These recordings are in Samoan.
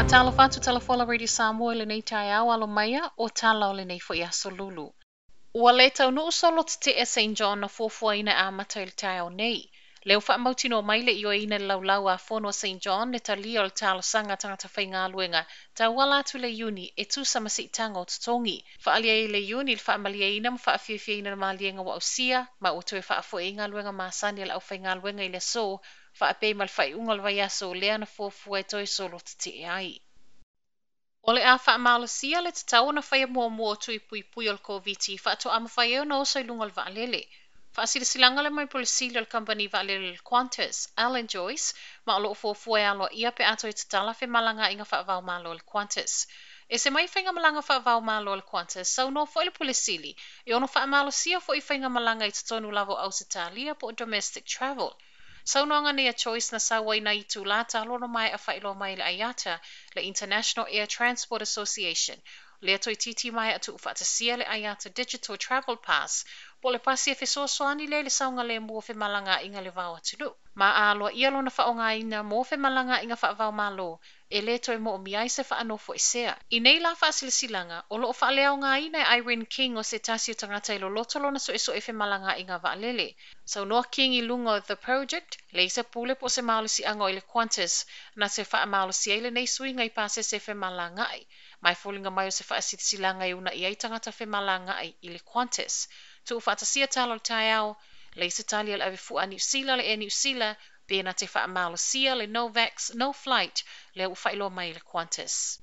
Faatalofa atu Tala Radio Samoa i lenei taeao alo maia o tala o lenei foi aso lulu. Ua le taunuu solo tetee St. John na fuafuaina e amata i le taeao nei. Lea ua faamautinoa mai le ioeina i le laulau a fono a St. John le talia o le talosaga a tagata faigaluega tauala atu i le Iuni e tusa ma siitaga o totogi. Faaalia ai e le Iuni le faamalieina ma faafiafiaina o le maliega ua ausia ma ua toe faafoe ai galuega masani a le aufaigaluega i le aso faapea ma le faaiuga o le vaiaso lea na fuafua e toe solo tetee ai. O le a faamalosia le tatau ona faia muamua o tui puipui o le Koviti faatoa mafai ai ona oso i luga o le vaalele. Faasilasilaga lea mai Pule Sili o le Kamupani Vaalele le Qantas, Alan Joyce, ma o loo fuafua e aloaia pe a toe tatala femalagaaiga faava-o-Malo a le Qantas. Ese mai faigamalaga faava-o-Malo a le Qantas, saunoa foi le Pule Sili e ono faamalosia foi faigamalaga i totonu lava o Ausetalia po o domestic travel. Saunoaga nei a Joyce na sau ai nai itulā talu ona maea faailoa mai e le IATA, le International Air Transport Association, lea toeitiiti maea tuufaatasia le IATA Digital Travel Pass, po o le pasi e fesoasoani lea i le saogalemu o femalagaaiga i le va o atunuu. Ma a aloaia lona faaaogaina mo femalagaaiga faava-o-Malo, e le toe moomia ai se faanofoesea. I nei la faasilasilaga, o loo faaleaogaina e Irene King o se tasi o tagata e loloto lona suesue femalagaaiga vaalele. Saunoa King i luga o The Project, leai se pule po o se malosiaga o i le Qantas na te faamalosia ai lenei suiga i pasese femalagaai. Ma e foliga mai o se faasilasilaga e uunai ai tagata femalagaai i le Qantas. Tuufaatasia tala o le taeao, leai se tali a le avefua a Niu Sila le Air Niu Sila pe na te faamalosia le no vax, no flight lea ua faailoa mai e le Qantas.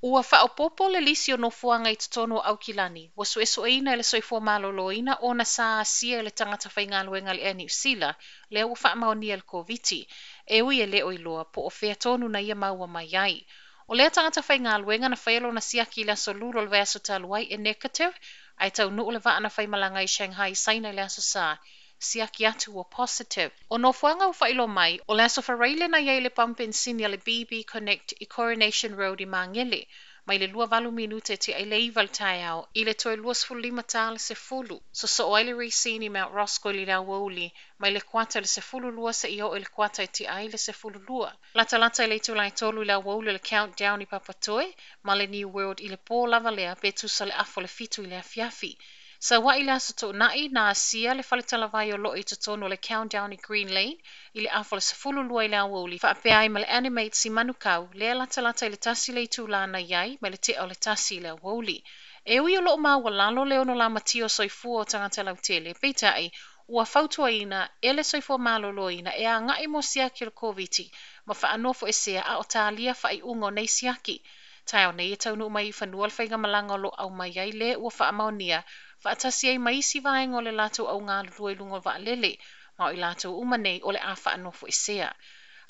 Ua faaopoopo le lisi o nofoaga i totonu o Aukilani, ua suesueina e le Soifua Maloloina ona sa asia i le tagata faigaluega a le Air Niu Sila lea ua faamaonia i le Koviti, e ui e le o iloa po o fea tonu na ia maua mai ai. O lea tagata faigaluega na faia lona siaki i le aso Lulu o le vaiaso talu ai e negative, ae taunuu le vaa na faimalaga i Shanghai, Saina i le aso Sa, siaki atu ua positive. O nofoaga ua faailoa mai, o le aso Faraile na i ai le pamu penisini a le BB Connect i Coronation Road i Magele, mai le 28 minute tea i le 9 i le taeao i le toe 25 ta le 10. Sosoo ai le Racine i Mount Roskill i le aoauli mai le kuata i le 12 seia oo i le kuata e tea ai le 12. Latalata i le itula e 3 i le aoauli o le Countdown i Papatoetoe ma le New World i le pō lava lea pe tusa le afa o le 7 i le afiafi. Saua'i i le aso Toonai na asia le fale talavai o loo i totonu o le Countdown i Green Lane i le afa o le 12 i le aoauli faapea ai ma le Animates i Manukau lea latalata i le 1 le itula na i ai mai le tea o le 1 i le aoauli. E ui o loo maualalo le ono lamatia o soifua o tagata lautele, peitai ua fautuaina e le Soifua Maloloina e agai mo siaki o le Koviti ma faanofoesea a o talia faaiuga o nei siaki. Taeao nei e taunuu mai i fanua le faigamalaga o loo aumai ai le ua faamaonia faatasi ai ma isi vaega o le latou au galulue i luga o vaalele, ma o i latou uma nei o le a faanofoesea.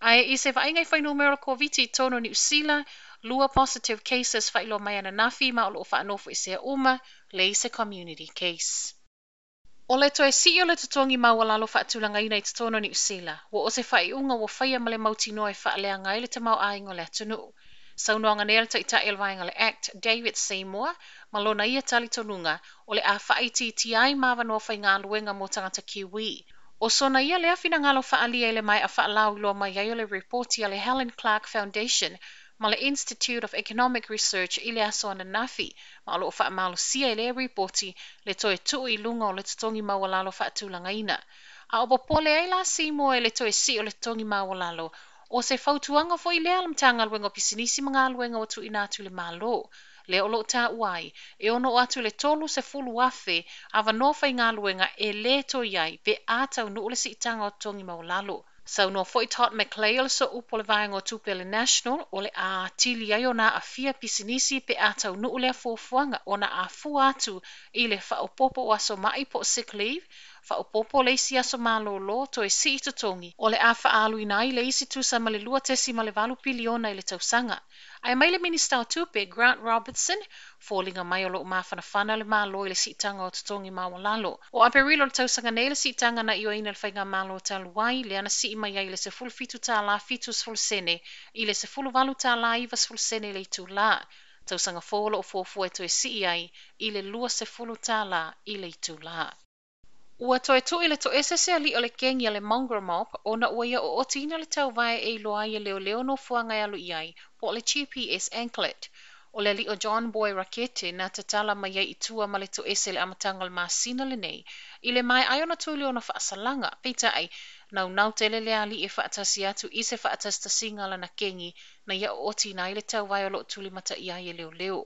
Ae i se vaaiga i fuainumera o le Koviti i totonu o Niu Sila, 2 positive cases faailoa mai ananafi ma o loo faanofoesea uma, leai se community case. O le toe sii o le totogi maualalo faatulagaina i totonu o Niu Sila, ua o se faaiuga ua faia ma le mautinoa e faaleaga ai le tamaoaiga o le atunuu. Saunoaga nei a le Taitai o le Vaega o le ACT, David Seymour, ma lona ia talitonuga o le a faaitiitia ai ma avanoa faigaluega mo tagata Kiwi. O sona ia lea finagalo faaalia i le maea faalauiloa mai ai o le ripoti a le Helen Clark Foundation ma le Institute of Economic Research i le aso ananafi, ma o loo faamalosia e lea ripoti le toe tuu i luga o le totogi maualalo faatulagaina. A o popole ai la Seymour i le toe sii o le totogi maualalo, o se fautuaga foi lea a le Matagaluega o Pisinisi ma Galuega ua tuuina atu i le Malo, lea o loo taua ai e ono oo atu i le 30,000 avanoa faigaluega e lē toe i ai pe a taunuu le siitaga o totogi maualalo. Saunoa foi Todd McClay o le sooupu o le vaega o tupe a le National o le a atili ai ona aafia pisinisi pe a taunuu lea fuafuaga ona afua atu i le faaopoopo o aso mai po o sick leave, faaopoopo le isi aso malolo, toe sii totogi, o le a faaaluina ai le isi tusa ma le 2.8 piliona i le tausaga. Ae mai le Minista o Tupe, Grant Robertson, foliga mai o loo mafanafana le Malo i le siitaga o totogi maualalo. O Aperila o le tausaga nei le siitaga na ioeina le faigamalo talu ai, lea na sii mai ai le $17 70 sene i le $18 90 sene i le itulā. Tausaga fou o loo fuafua e toe sii ai i le $20 i le itulā. Ua toe tu'i le toese se ali'i o le kengi a le Mongrel Mob ona ua ia o'otiina le tauvae e iloa ai e leoleo nofoaga e alu i ai, po o le GPS anklet. O le ali'i o John Boy Rakete na tatala mai ai i tua ma le toese i le amataga o le masina lenei, i le maea ai ona tuli o ona faasalaga. Peitai, naunau tele lea ali'i e faatasi atu i se faatasitasiga a lana kengi na ia o'otiina ai le tauvae o lo'o tulimataia ai e leoleo.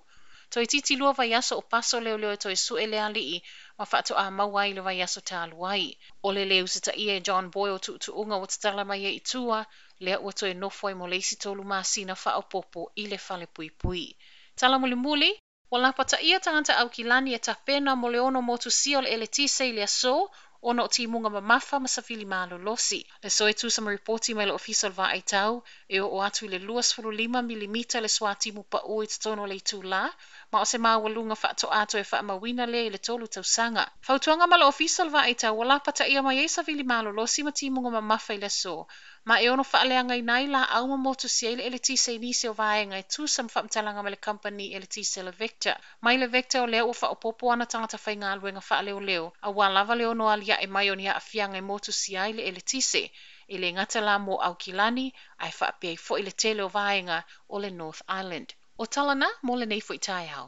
Toeitiiti 2 vaiaso o paso leoleo e toe su'e lea ali'i ma faato'a maua ai i le vaiaso talu ai. O le lē usita'ia e John Boy o tu'utu'uga ua tatala mai ai i tua, lea ua toe nofo ai mo le isi 3 masina fa'aopoopo i le fale puipui. Tala mulimuli, ua lapata'ia tagata Aukilani e tapena mo le ono motusia o le eletise i le asō ona o timuga mamafa ma savili malolosi. Le aso e tusa ma ripoti mai le Ofisa o le Vaai Tau, e oo atu i le 25 milimita le suātimu pa'ū i totonu o le itulā, ma o se maualuga fa'ato'a toe fa'amauina lea i le 3 tausaga. Fautuaga ma le Ofisa o le Vaai Tau ua lapata'ia mai ai savili malolosi ma timuga mamafa i le aso, ma e ono fa'aleagaina ai lā'au ma motusia ai le eletise i nisi o vaega e tusa ma faamatalaga mai le kamupani eletise le Vector. Mai le Vector o lea ua faaopoopo ana tagata faigaluega faaleoleo, auā lava le ono alia'e mai o ni aafiaga e motusia ai le eletise, e lē gata la mo Aukilani, ae faapea ai fo'i le tele o vaega o le North Island. O tala na mo lenei fo'i taeao.